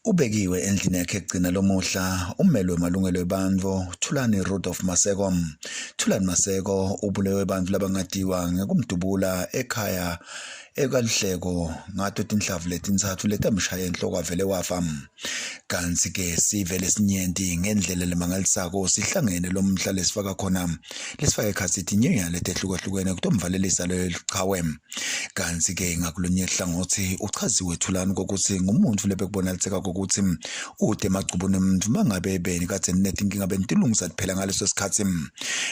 Ubekiwe endlini yakhe yekugcina lomuhla ummeli wemalungelo ebantfu Thulani Rudolph Maseko. Thulani Maseko ubulewe bantfu labangatiwa ngekumdubula ekhaya eKaluhleko ngato tinhlavu letintsatfu letamshaya enhloko avele wafa. Kantsi-ke sive lesinyenti ngendlela lemangalisako sihlangene lomhla lesifaka khona lesifaka ekhatsi tinyonyana letehlukahlukene kutomvalelisa lelichawe. Kantsi-ke ngakulonye hlangothi uchaziwe Thulani kokuthi ngumuntu lebekubonaliseka kokuthi ude emagcubuni emuntu mangabe beni kadze ninetinkinga benitilungisa kuphela ngaleso sikhathi.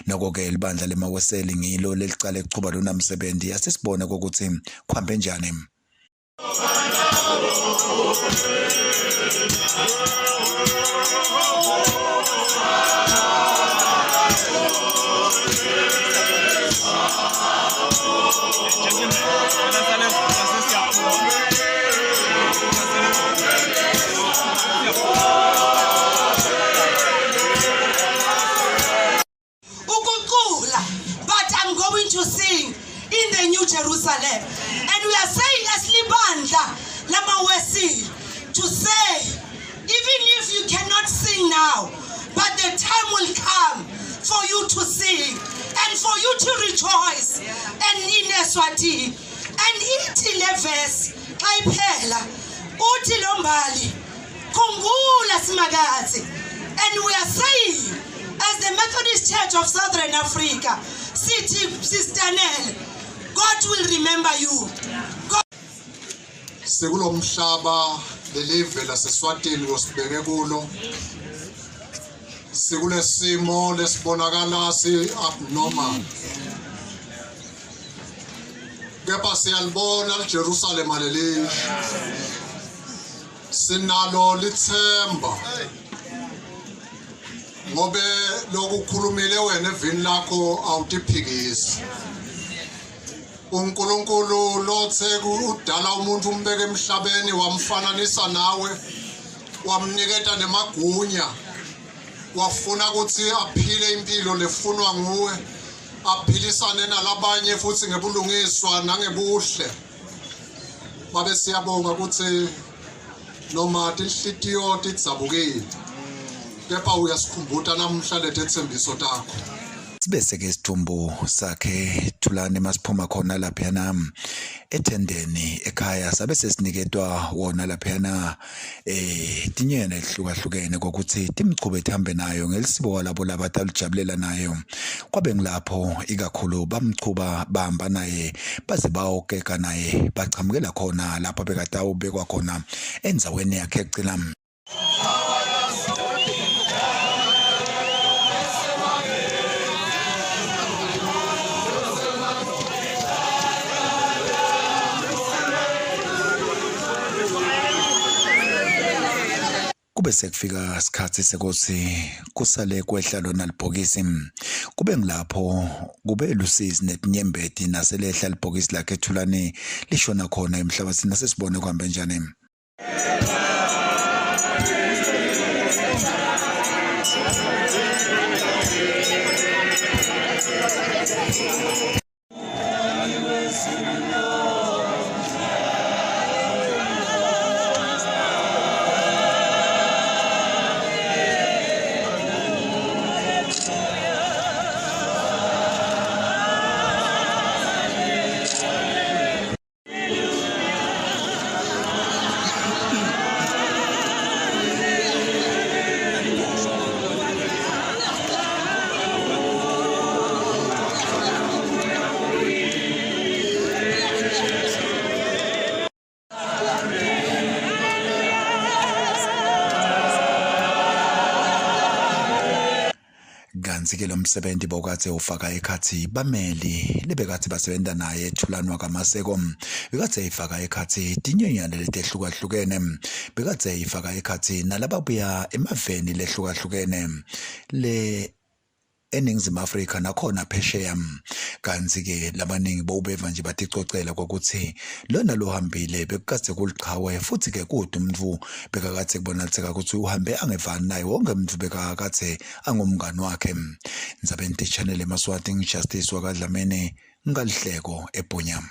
Noko-ke libandla lemaweseli ngilo lelicale kuchuba lona msebenzi asisibone kokuthi kuhambe njani. Ukucula, but I'm going to sing in the New Jerusalem. And we are saying as libandla lamawesile to say, even if you cannot sing now, but the time will come for you to sing and for you to rejoice. And in Eswatini, and ithi le verse xa iphela uthi lo mbali khumbula Simakadze. And we are saying as the Methodist Church of Southern Africa, sithi Sister Nell, God will remember you. God Sikulomhlaba lelive laseSwatini losibeke kulo sikulesimo lesibonakala si abnormal kepha siyalibona liJerusalema lelisha Sinalo lithemba ngobe lokukhulumile wena evini lakho awutiphikisi. uNkulunkulu lothe udala umuntu umbeke emhlabeni wamfananisa nawe wamniketa nemagunya wafuna ukuthi aphile impilo lefunwa nguwe aphilisane nalabanye futhi ngebulungiswa nangebuhle Babe siyabonga ukuthi noma tinhlitiyo tidzabukile kepha uyasikhumbuta namuhla letethembiso takho. Sibese ke isidumbu sakhe Thulani masiphuma khona laphayana ethendeni ekhaya sabe sesiniketwa wona laphayana eh tinyene ehlukahlukene kokuthi timchube tihambe nayo ngelisibo walabo labatalujabulela nayo kwabe ngilapho ikakhulu bamchuba bahamba naye baze bawogega naye bachamukela khona lapho bekatawubekwa khona endzaweni yakhe ekugcina. Kube sekufika sikhathi sekuthi kusale kwehla lona libhokisi. Kube ngilapho kube lusizi netinyembeti naselehla libhokisi lakhe Thulani lishona khona emhlabathini asesibone kuhambe njani. Kantsi-ke lo msebenzi bowukadze ufaka ekhatsi bameli lebekadze basebenta naye Thulani wakaMaseko. Bekadze ifaka ekhatsi tinyonyana letehlukahlukene. Bekadze ifaka ekhatsi nalababuya emaveni lehlukahlukene le eNingizimu Afrika nakhona phesheya. Kantsi-ke labaningi bowubeva nje baticocela kwekutsi lona lohambile bekukadze kuliqhawe futsi-ke kute umuntfu bekakadze kubonaliseka kutsi uhambe angevani naye wonke umuntfu bekakadze angumngani wakhe. Ndzabeni Channel eMaswati ngiJustice wakaDlamini ngalihleko eBhunya.